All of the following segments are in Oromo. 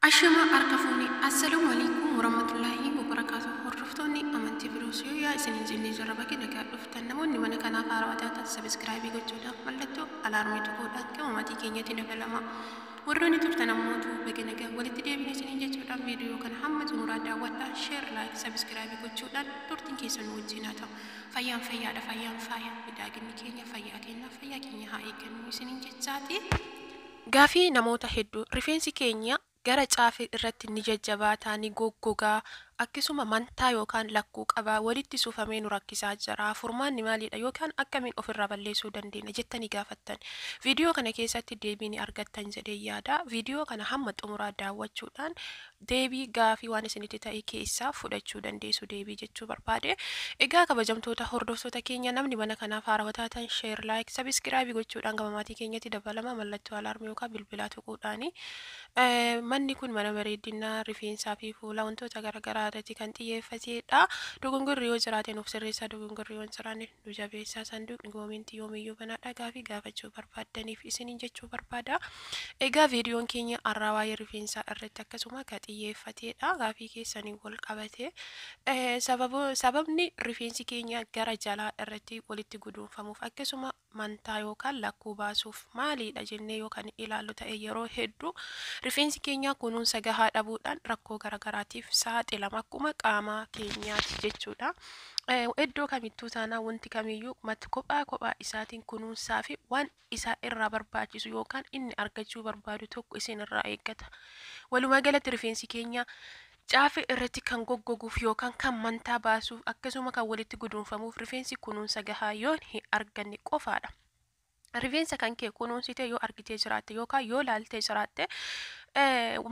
Ashama harka fuunee, assalaamu alaikum warahmatullaahi wabarakaatuh. Hordoftoonni amantii biroos yoo yaa isin jennee jirra, bakki nagaa dhuftan. Namoonni mana kanaaf haarawaa taatan subscribe gochuudhaan, mallattoo alarmii tuquudhaan gama maatii keenyatti dabalama. Warroonni turtan ammootu baga nagaa walitti deebine isiniin jechuudhaan, viidiyoo kana hamma xumuraa daawwadhaa, share, like, subscribe gochuudhaan turtiin keessan nu wajjin haa ta'u. Fayyaan fayyaadha, fayyaan faaya, miidhaginni keenya fayyaa keenya, fayyaa keenya haa eeggannu isiniin jechaati. Gaafii namoota hedduu: rifeensi keenya gara caafii irratti ni jajjabaataa, ni goggogaa, akkasuma mantaa yookaan lakkuu qabaa, walitti suufamee nu rakkisaa jira. Furmaanni maalidha yookaan akkamiin ofirraa balleessuu dandeenya jettanii gaafattan. Viidiyoo kana keessatti deebii ni argattan jedhee yaada. Viidiyoo kana hamma xumuraa daawwachuudhaan deebii gaafii waan isinitti ta'e keessaa fudhachuu dandeessu deebii jechuu barbaade. Egaa kabajamtoota hordoftoota keenya, namni mana kanaaf haarawaa taatan share, like, subscribe gochuudhaan gama maatii keenyatti dabalama, mallattoo alarmii yookaan bilbilaa tuquudhaani. Manni kun mana bareedinaa rifeensaa fi fuula wantoota garaagaraa irratti kan xiyyeeffatedha. Dogongorri yoo jiraate nuuf sirreessaa, dogongorri yoo hin jiraanne nu jabeessaa. Sanduuqni commentii yoomiyyuu banaadha, gaafii gaafachuu barbaaddaniif isiniin jechuu barbaada. Egaa viidiyoon keenya har'aa waa'ee rifeensaa irratti akkasuma kan xiyyeeffatedha. Gaafii keessanii wal qabate. Sababni rifeensi keenya gara jalaa irratti walitti guduunfamuuf akkasuma mantaa yookaan lakkuu baasuuf maalidha jennee yoo kan ilaallu ta'e, yeroo hedduu rifeensi keenya kunuunsa gahaa dhabuudhaan rakkoo garaagaraatiif saaxilama, akkuma qaama keenyaati jechuudha. Iddoo kamittuu taanaan wanti kamiyyuu mati kophaa kophaa isaatiin kunuunsaa fi waan isaa irraa barbaachisu yookaan inni argachuu barbaadu tokko isin irraa eeggata. Walumaa galatti rifeensi keenya caafii irratti kan goggoguuf yookaan kan mantaa baasuuf akkasuma kan walitti guduunfamuuf rifeensi kunuunsa gahaa yoo hin arganne qofaadha. Rifeensa kan kee kunuunsite yoo argitee jiraatte yookaan yoo laaltee jiraatte,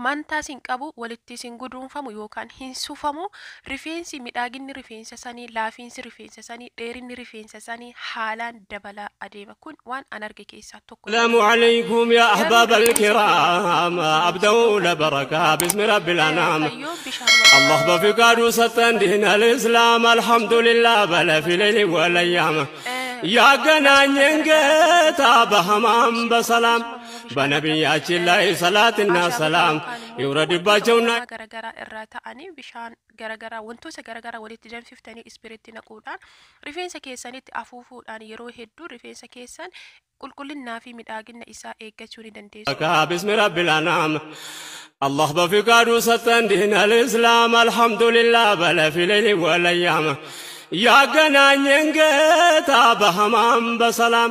mantaas hin qabu, walitti hin guduunfamu yookaan hin sufamu. Rifeensi midhaaginni rifeensa sanii, laafiinsi rifeensa sanii, dheerinni rifeensa sanii haalaan dabalaa adeema. Kun waan an arge keessaa tokko. السلام عليكم يا أحباب الكرام، أبدأ بركة باسم رب الأنام. Kayyoo bishaan الله بفقاد ستن دين الإسلام، الحمد لله بل في الليل والأيام يا قنان ጌታ በህማም በሰላም በነቢያችን ላይ ሰላትና ሰላም ይውረድባቸውና garagaraa irraa ta'anii bishaan garagaraa wantoota garagaraa walitti danfiftanii ispiritti naquudhaan rifeensa keessanitti afuufuudhaan yeroo hedduu rifeensa keessan qulqullinnaa fi miidhagina isaa eeggachuu ni dandeessu. باسم رب الأنام، الله بفقاد ستن دين الإسلام، الحمد لله بل في الليل والأيام يا قنان ጌታ በህማም በሰላም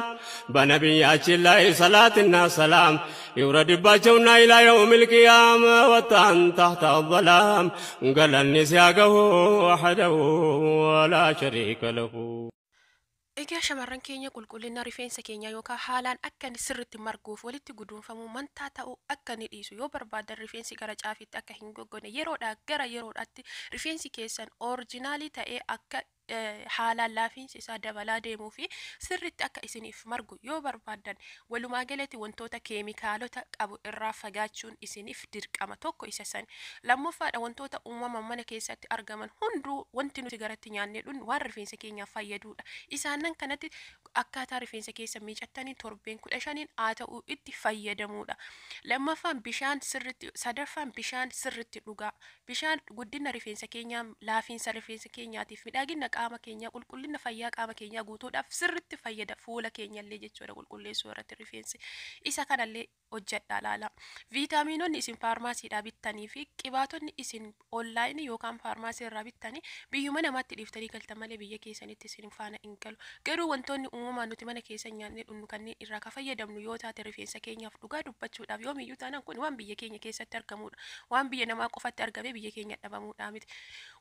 በነቢያችን ላይ ሰላትና ሰላም ይውረድባቸውና ኢላ የውም ልቅያም ወጣን ታሕተ አዘላም ገለኒ ሲያገሁ ወሐደሁ ወላ ሸሪከ ለሁ። Egaa shamarran keenya, qulqullina rifeensa keenyaa yookaan haalaan akka inni sirriitti marguuf, walitti guduunfamuu, mantaa ta'uu akka inni dhiisu yoo barbaadan, rifeensi gara caafiitti akka hin goggogne, yeroodhaa gara yeroodhaatti rifeensi keessan original ta'ee akka haalaan laafiinsi isaa dabalaa deemuu fi sirriitti akka isiniif margu yoo barbaadan, walumaa galatti wantoota keemikaalota qabu irraa fagaachuun isiniif dirqama tokko isa san. Lammaffaadha, wantoota uumaman mana keessatti argaman hunduu, wanti nuti garatti nyaannee dhugnu waan rifeensa keenyaaf fayyadudha. Isaanan kanatti akkaataa rifeensa keessa miicattanii torbeen 15n haa ta'u itti fayyadamuudha. Lammaffaan bishaan sirritti, sadaffaan bishaan sirritti dhugaa. Bishaan guddina rifeensa keenyaa, laafiinsa rifeensa keenyaatiif, miidhagina qaama keenyaa, qulqullina fayyaa qaama keenyaa guutuudhaaf sirritti fayyada. Fuula keenyallee jechuudha qulqulleessuu irratti rifeensi. Isa kanallee hojjedhaa laala. Viitaamiinonni isin faarmaasiidhaa bittanii fi qibaatonni isin online yookaan faarmaasii irraa bittanii biyyuma namaatti dhiiftanii galtan malee biyya keessanitti isin faana hin galu. Garuu wantoonni uumamaan nuti mana keessa nyaannee dhugnu kanneen irraa ka fayyadamnu yoo taate, rifeensa keenyaaf dhugaa dubbachuudhaaf yoomiyyuu taanaan kun waan biyya keenya keessatti argamudha. Waan biyya namaa qofatti argame biyya keenya dhabamuudha miti.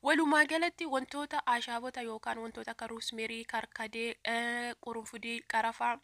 Walumaa galatti wantoota ashaabota yookaan wantoota akka rosemary, karkadee, qurunfudii, qarafaa,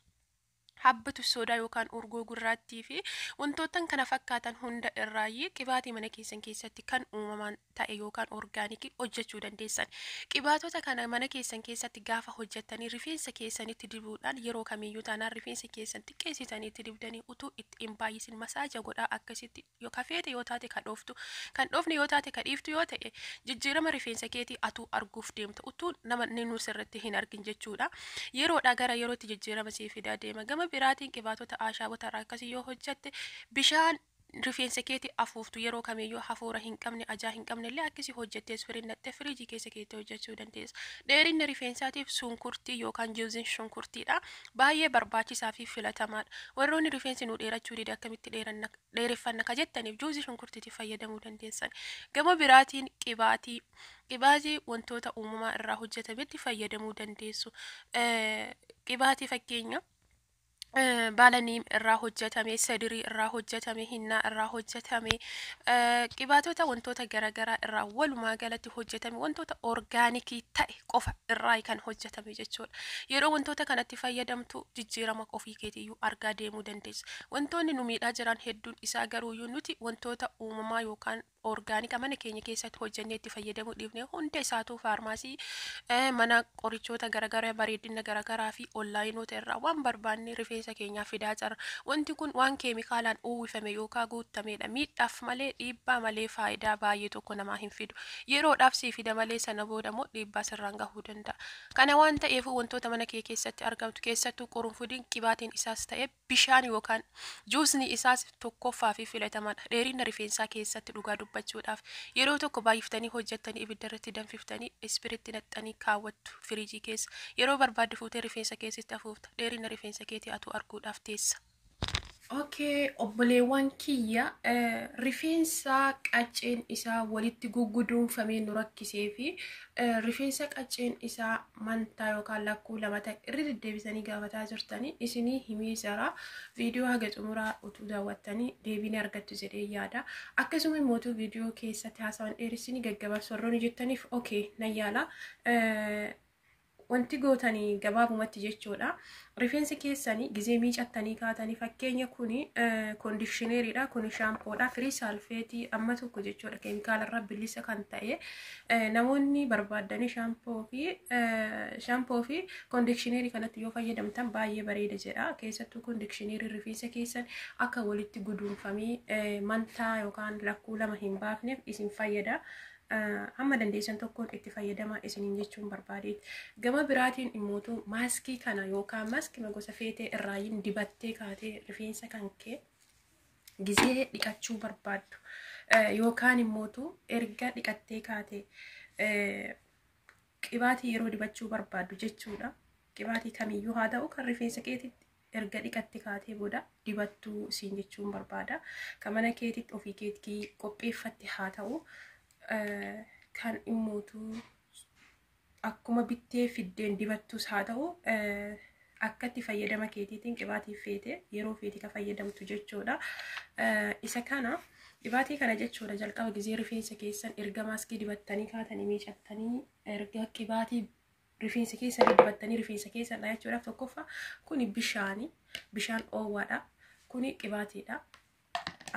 habbatu sodaa yookaan urgoo gurraattii fi wantoota kana fakkaatan hunda irraayyii qibaatii mana keessan keessatti kan uumamaan ta'e yookaan organic hojjechuu dandeessan. Qibaatota kana mana keessan keessatti gaafa hojjettanii rifeensa keessanitti dibuudhaan, yeroo kamiyyuu taanaan rifeensa keessan xiqqeessitanii itti dibdanii, utuu itti hin baay'isin massage godhaa. Akkasitti yoo kafeete yoo taate ka dhooftu, kan dhoofne yoo taate ka dhiiftu yoo ta'e, jijjiirama rifeensa keetii atuu arguuf deemta utuu nama inni sirriitti hin argin jechuudha. Yeroodhaa gara yerootti jijjiirama sii fidaa deema. Gama biraatiin qibaatota ashaabota irraa akkasii yoo hojjette bishaan Rifeensa keetii afuuftu yeroo kamiyyuu hafuura hin qabne, ajaa hin qabne illee akkasii hojjettee firiin firiijii keessa keettee hojjechuu dandeessa. Dheerinni rifeensaatiif shunkurtii yookaan juuziin shunkurtiidha. Baay'ee barbaachisaa fi filatamaadha. Warroonni rifeensi nu dheerachuu dide akkamitti dheereffanna ka jettaniif juuzii shunkurtiitiif fayyadamuu dandeessan. Gama biraatiin qibaatii wantoota uumamaa irraa hojjetametti fayyadamuu dandeessu. Qibaatii fakkeenya baala niim irraa hojjetame, sadirii irraa hojjetame, hinnaa irraa hojjetame, qibaatota wantoota garaagaraa irraa walumaa galatti hojjetame, wantoota orgaanikii ta'e qofa irraa kan hojjetame jechuudha. Yeroo wantoota kanatti fayyadamtu jijjiirama ofii keetiyyuu argaa deemuu dandeessa. Wantoonni nu miidhaa jiran hedduun isaa garuuyyuu nuti wantoota uumamaa yookaan orgaanika mana keenya keessatti hojjennee itti fayyadamuu dhiifnee hunda isaatu faarmaasii, mana qorichoota garaagaraa, bareedina garaagaraa fi onlaayinoota irraa waan barbaanne rifeensa keenyaa fidaa jira. Wanti kun waan keemikaalaan uwwifame yookaan guutamedha. Miidhaaf malee, dhiibbaa malee faayidaa baay'ee tokko namaa hin fidu. Yeroodhaaf sii fida malee sana booda immoo dhiibbaa sirraan gahuu danda'a. Kana waan ta'eef wantoota mana kee keessatti argamtu keessattuu qurunfudiin qibaatiin isaas ta'e bishaan yookaan juusni isaas tokkoffaa fi filatamaadha. Dheerina rifeensaa keessatti dhugaa dubbachuudhaaf yeroo tokko baay'iftanii hojjettanii ibidda irratti danfiftanii ispiritti naqxanii kaawwattu firiijii keessa. Yeroo barbaadde fuutee rifeensa keessatti afuufta. Dheerina rifeensa keetii atuu arguudhaaf teessa. Okay, obboleewwan kiyya, rifeensa qacceen isaa walitti gugguduunfamee nu rakkisee fi rifeensa qacceen isaa mantaa yookaan lakkuu lama ta'e irra deddeebisanii gaafataa jirtanii isinii himee jira. Viidiyoo haga xumuraa utuu daawwattanii deebii argattu jedhee yaada. Akkasuma immoo viidiyoo keessatti haasawaan dheeressinii gaggabaabsu warroonni jettaniif, okay, nan yaala. Wanti gootanii gabaabumatti jechuudha. Rifeensi keessanii gizee miicattanii kaatanii, fakkeenya kuni conditioneriidha, kuni shaampoodha, firii saalfeetii amma tokko jechuudha, keemikaalarraa bilisa kan ta'e. Namoonni barbaaddanii shaampoo fi conditionerii kanatti yoo fayyadamtan baay'ee bareeda jedha. Keessattuu conditionerii rifeensa keessan akka walitti guduunfamee mantaa yookaan lakkuu lama hin baafneef isin fayyada. Hamma dandeessan tokkoon itti fayyadama isiniin jechuun barbaadeeti. Gama biraatiin immootu maaskii kana yookaan maaskii gosa feetee irraayin dibattee kaatee rifeensa kan kee gizee dhiqachuu barbaaddu yookaan immootu erga dhiqattee kaatee qibaatii yeroo dibachuu barbaaddu jechuudha. Qibaatii kamiyyuu haa ta'u kan rifeensa keetitti erga dhiqatte kaatee booda dibattuu siin jechuun barbaada. Kan mana keetitti ofii keetii qopheeffatte haa ta'u, kan immootu akkuma bittee fiddeen dibattus haa ta'u, akkatti fayyadama keetiitiin qibaatii feete yeroo feete ka fayyadamtu jechuudha. Isa kana, dhibaatii kana jechuudha, jalqaba gizee rifeensa keessan erga maaskii dibattanii kaatanii miicattanii, erga qibaatii rifeensa keessanii dibattanii rifeensa keessan dhayachuudhaaf, tokkoffaa kuni bishaani, bishaan oowwaadha, kuni qibaatiidha.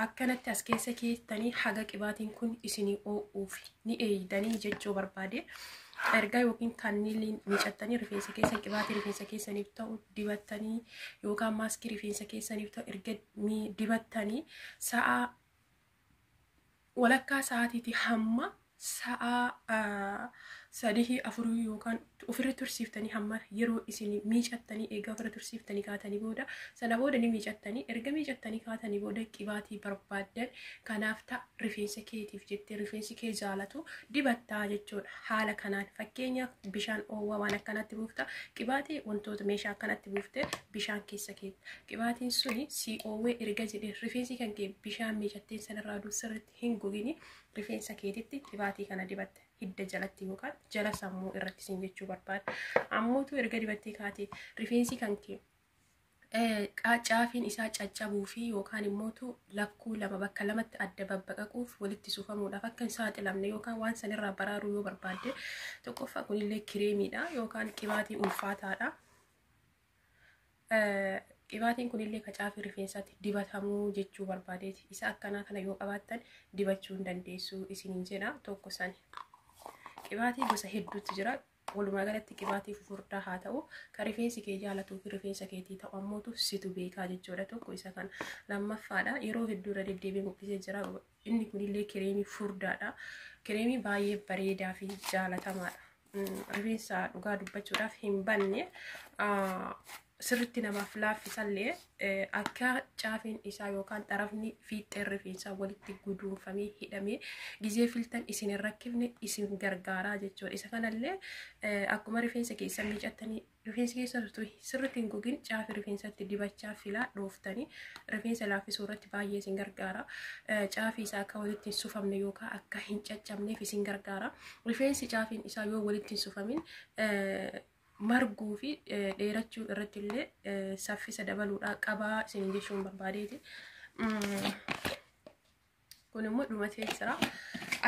Akkanatti as keessa keessanii haga qibaatiin kun isinii oo'uuf ni eeydanii jechuu barbaade. Ergaa yookiin kanneen miicattanii rifeensa keessan qibaatii rifeensa keessaniif ta'u dibattanii yookaan maaskii rifeensa keessaniif ta'u erga dibattanii sa'a walakkaa sa'aatiitii hamma sa'a 3, 4 yookaan ofirra tursiiftanii, hamma yeroo isin miicattanii eegaa ofirra tursiiftanii kaatanii booda, sana booda ni miicattanii, erga miicattanii kaatanii booda qibaatii barbaaddan kanaaf ta'a rifeensa keetiif jettee rifeensi kee jaalatu dibattaa jechuudha. Haala kanaan fakkeenyaaf bishaan oowwaa waan akkanatti buufta, qibaatii wantoota meeshaa akkanatti buufte bishaan keessa keetta. Qibaatiin suni si oowwee erga jedhee rifeensi kan kee bishaan miicatteen sanarraa sirriitti hin gogini rifeensa keetitti qibaatii kana dibatte, hidda jalatti yookaan jala sammuu irratti siin jechuu barbaada. Ammootu erga dibattee kaatee rifeensi kan kee caafiin isaa caccabuu fi yookaan immootu lakkuu lama bakka lamatti adda babbaqaquuf walitti suufamuudhaaf akka hin saaxilamne yookaan waan sanirraa baraaruu yoo barbaadde, tokkoffaa kunillee kireemiidha yookaan qibaatii ulfaataadha. Qibaatiin kunillee ka caafii rifeensaatti dibatamuu jechuu barbaadeeti. Isa akkanaa kana yoo qabaattan dibachuu hin dandeessu isiniin jedha tokko sani. Qibaatii gosa hedduutu jira. Walumaa galatti qibaatii fufurdaa haa ta'u, kan rifeensi kee jaalatuu fi rifeensa keetii ta'u ammootu situ beekaa jechuudha. Tokko isa kana. Lammaffaadha, yeroo hedduu irra deddeebi'ee mul'isee jira. Inni kunillee kireemii furdaadha. Kireemii baay'ee bareedaa fi jaalatamaadha. Rifeensa dhugaa dubbachuudhaaf hin banne. Sirritti namaaf laaffisallee akka caafiin isaa yookaan xarafni fiixeen rifeensaa walitti guduunfamee hidhamee gizee filtan isin hin rakkifne isin gargaaraa jechuudha. Isa kanallee akkuma rifeensa keessa miicattanii rifeensi keessa sirritti hin gogin caafii rifeensatti dibachaa filaa dhooftanii rifeensa laaffisuu irratti baay'ee isin gargaara. Caafii isaa akka walitti hin sufamne yookaan akka hin caccabneef isin gargaara. Rifeensi caafiin isaa yoo walitti hin sufamin marguu fi dheerachuu irratti illee saffisa dabaluudhaa qabaa isin jechuun barbaadeeti. Kun immoo dhumatee jira.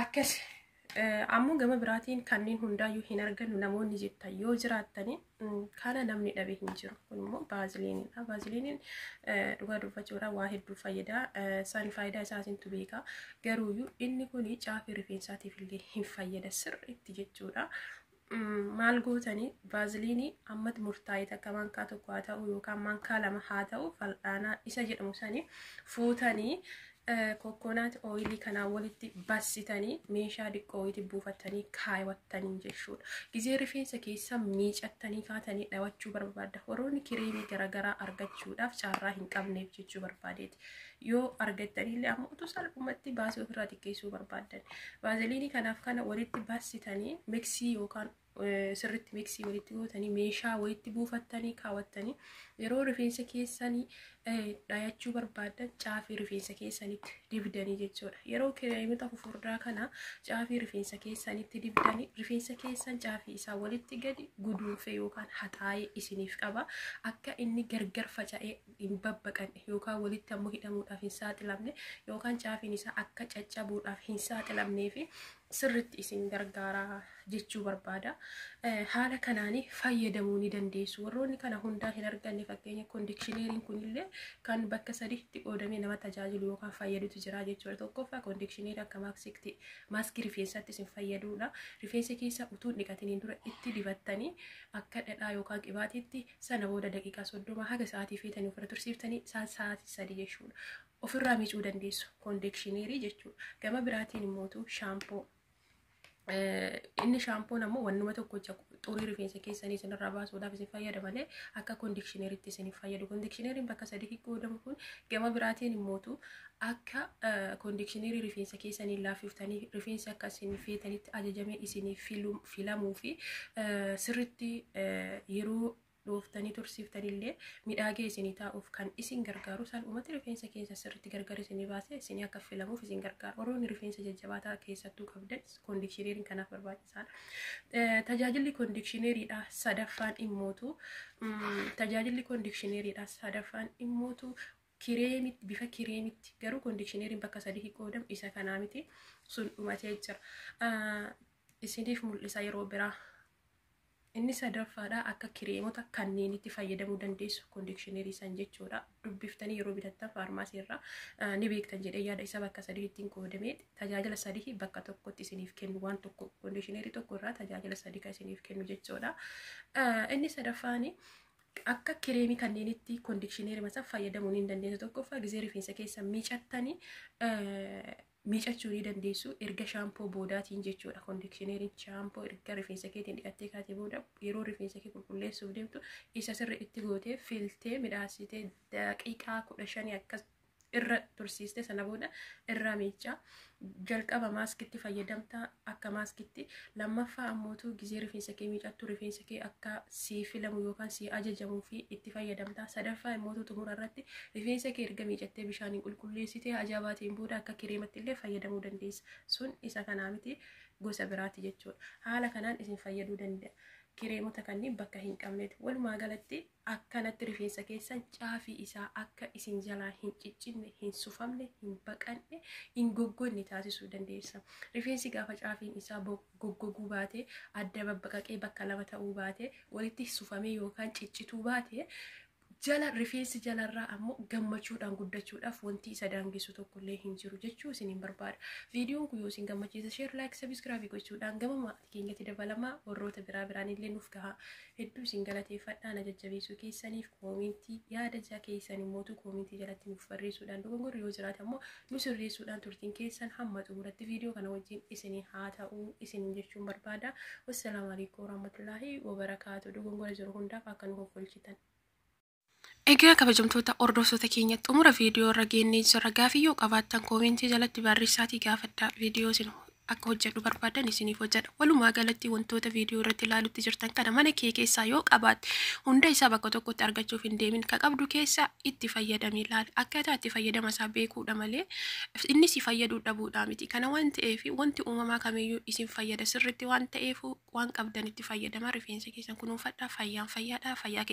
Akkas ammoo gama biraatiin kanneen hundaayyuu hin argannu namoonni jettan yoo jiraattani, kana namni dhabe hin jiru. Kun immoo baaziliiniidha. Baaziliiniin dhugaa dubbachuudhaan waa hedduu fayyada. San faayidaa isaatintu beeka. Garuuyyuu inni kun caafii rifeensaatiif illee hin fayyada sirriitti jechuudha. Maal gootanii, vaaziliinii ammatti murtaa'e takka maankaa 1 haa ta'u yookaan maankaa 2 haa ta'u, fal'aanaa isa jedhamu sanii fuutanii coconut oilii kanaan walitti bassitanii meeshaa xiqqoo wayiitti buufattanii kaawwattanii jechuudha. Gizee rifeensa keessa miicattanii kaatanii dhawachuu barbaadda. Warroonni kireemii garaagaraa argachuudhaaf carraa hin qabneef jechuu barbaadeeti. Yoo argattanillee ammoo utuu salphumatti baasii ofirraa xiqqeessuu barbaaddan. Vaaziliinii kanaaf kana walitti bassitanii mixii yookaan sirriitti mixii walitti gootanii meeshaa wayitti buufattanii kaawwattanii yeroo rifeensa keessanii dhayachuu barbaaddan caafii rifeensa keessanitti dibdanii jechuudha. Yeroo kireemota fufurdaa kana caafii rifeensa keessanitti dibdanii rifeensa keessan caafii isaa walitti gadi guduunfee yookaan haxaa'ee isiniif qaba. Akka inni gargar faca'ee hin babbaqanne yookaan walitti ammoo hidhamuudhaaf hin saaxilamne yookaan caafiin isaa akka caccabuudhaaf hin saaxilamnee fi sirriitti isin gargaara jechuu barbaada. Haala kanaan fayyadamuu ni dandeessu. Warroonni kana hundaa hin arganne, fakkeenya conditioneriin kunillee kan bakka sadiitti qoodamee nama tajaajilu yookaan fayyadutu jira jechuudha. Tokkoffaa, conditionerii akka maaskiitti maaskii rifeensaatti isin fayyadudha. Rifeensa keessa utuu hin dhiqatiniin dura itti dibattanii akka dhadhaa yookaan qibaatiitti sana booda daqiiqaa 30 haga sa'aatii feetanii ofirra tursiiftanii isaan sa'aatii 3 jechuudha. Ofirraa miicuu dandeessu conditionerii jechuudha. Gama biraatiin immootu shaampoo. Inni shaampoon ammoo wannuma tokko xurii rifeensa keessanii isinirraa baasuudhaaf isin fayyada malee akka conditioneriitti isin fayyadu. Conditioneriin bakka sadii qoodamu kun gama biraatiin immootu akka conditionerii rifeensa keessanii laaffiftanii rifeensi akka isin feetanitti ajajamee isinii filamuu fi sirriitti yeroo dhooftanii tursiiftanillee midhaagee isinii taa'uuf kan isin gargaaru, salphumatti rifeensa keessa sirriitti gargar isinii baasee isinii akka filamuuf isin gargaara. Warroonni rifeensa jajjabaataa keessattuu qabdan conditioneriin kanaaf barbaachisaadha. Tajaajilli conditioneriidha sadaffaan immootu tajaajilli conditioneriidha sadaffaan immootu kireemitti, bifa kireemitti. Garuu conditioneriin bakka sadii qoodamu isa kanaa miti, sun dhumatee jira. Isiniif mul'isa yeroo biraa. Inni sadaffaadha, akka kireemota kanneenitti fayyadamuu dandeessu conditionerii san jechuudha. Dubbiftanii yeroo bitattan faarmaasii irraa ni beektan jedhee yaada. Isa bakka sadiitti qoodamee tajaajila sadii bakka tokkotti isiniif kennu, waan tokko conditionerii tokko irraa tajaajila sadii kan isiniif kennu jechuudha. Inni sadaffaani akka kireemii kanneenitti conditionerii masaa fayyadamuu ni dandeessu. Tokkoffaa, gizee rifeensa keessa miicattanii miicachuu ni dandeessu erga shaampoo boodaatiin jechuudha. Conditioneriin shaampoo erga rifeensa keetiin dhiqattee kaatee booda yeroo rifeensa kee qulqulleessuuf deemtu isa sirri itti gootee filtee midhaasitee daqiiqaa 15 akkas irra tursiiste sana booda irraa miicaa. Jalqaba maaskitti fayyadamtaa akka maaskitti. Lammaffaa ammootu gizee rifeensa kee miicattu rifeensa kee akka sii filamu yookaan sii ajajamuu fi itti fayyadamtaa. Sadaffaa immootu xumura irratti rifeensa kee erga miicattee bishaaniin qulqulleessitee ajaa'ibaatiin booda akka kireematti illee fayyadamuu dandeessa. Sun isa kanaa miti, gosa biraati jechuudha. Haala kanaan isin fayyaduu danda'a. Kireemota kanneen bakka hin qabneeti. Walumaa galatti akkanatti rifeensa keessan caafii isaa akka isin jalaa hin ciccinne, hin sufamne, hin baqanne, hin goggonne taasisuu dandeessa. Rifeensi gaafa caafiin isaa goggoguu baate, adda babbaqaqee bakka lama ta'uu baate, walitti sufamee yookaan ciccituu baate, jala rifeensi jalarraa ammoo gammachuudhaan guddachuudhaaf wanti isa daangessu tokkollee hin jiru jechuu isiniin barbaada. Viidiyoon kun yoo isin gammachiisa, share, like, subscribe gochuudhaan gama maatii keenyatti dabalamaa, warroota biraa biraan illee nuuf gaha. Hedduu isin galateeffadhaa na jajjabeessuu keessaniif. Commentii yaada jaa keessan immootu commentii jalatti nuuf barreessuudhaan, dogongorri yoo jiraate ammoo nu sirreessuudhaan turtiin keessan hamma xumuratti viidiyoo kana wajjin isinii haa ta'uu isiniin jechuun barbaada. Wassalaamu alaikum warahmatullaahi wabarakaatu. Dogongora jiru hundaaf akka nu hoffolchitan. Egaa kabajamtoota hordoftoota keenya, xumura viidiyoo irra geennee jirra. Gaafii yoo qabaattan koomentii jalatti barreessaatii gaafadhaa. Viidiyoo isin akka hojjedhu barbaadan isiniif hojjedha. Walumaa galatti wantoota viidiyoo irratti ilaalutti jirtan kana mana kee keessaa yoo qabaatte, hunda isaa bakka tokkotti argachuuf hin deemin. Ka qabdu keessaa itti fayyadamii ilaali. Akkaataa itti fayyadama isaa beekuudha malee inni si fayyaduu dhabuudha miti. Kana waan ta'eef, wanti uumamaa kamiyyuu isin fayyada sirriitti waan ta'eef, waan qabdan itti fayyadama. Rifeensa keessan kunuunfadhaa. Fayyaan fayyaadha. Fayyaa.